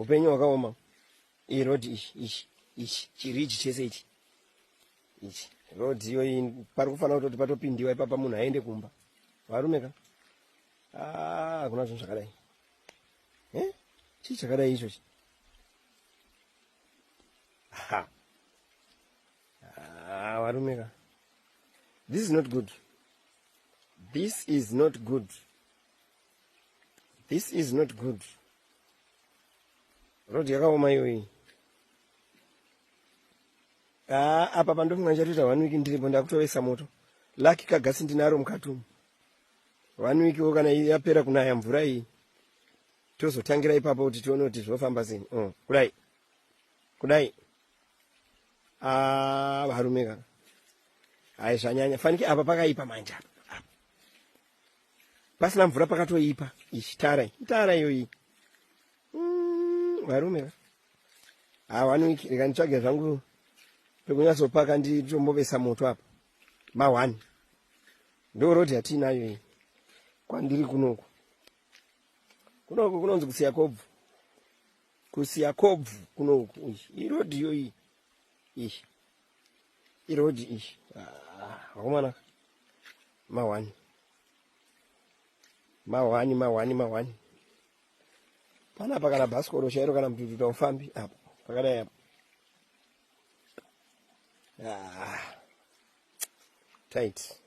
Upenyu hwakaoma. Iyi road iyi, ichi, ichi, chiriji chese ichi. Ichi road iyoyi pari kufanira kutoti patopindiwa ipapa munhu aende kumba. Varume ka? Ah, hakuna zvinhu zvakadai. Eh? Chii chakadai ichochi? Ha. Ah, varume ka. This is not good. This is not good. This is not good. Road yakaoma iyoyi. Ah, apa pandofunga ndichatoita one week ndiripo ndakutovesa moto. Lucky kagasi ndinaro mukati umu. One week wo kana yapera kunaya mvura iyi. Tozotangira ipapo kuti tione kuti zvofamba sei. Oh, kudai. Kudai. Ah, varume ka. Hai zvanyanya. Fanike apa pakaipa manje apa. Pasina mvura pakatoipa. Ichi tara. Tara iyoyi. Varume ka. Ah, one week rega nditsvage zvangu pekunyatsopaka nditombovesa moto apa. Ma one. Ndo road yatiinayo iyi. Kwandiri kunoku. Kunoku kunonzi kusiya kobvu. Kusiya kobvu kunoku. Iyi iroad iyoyi. Iyi. Iroad iyi. Ah, vakomana. Ma one. Ma one, ma one, ma one. Panapa kana bhasikoro chairo kana mututu taufambi apa. Pakadai apa. Ah. Tight.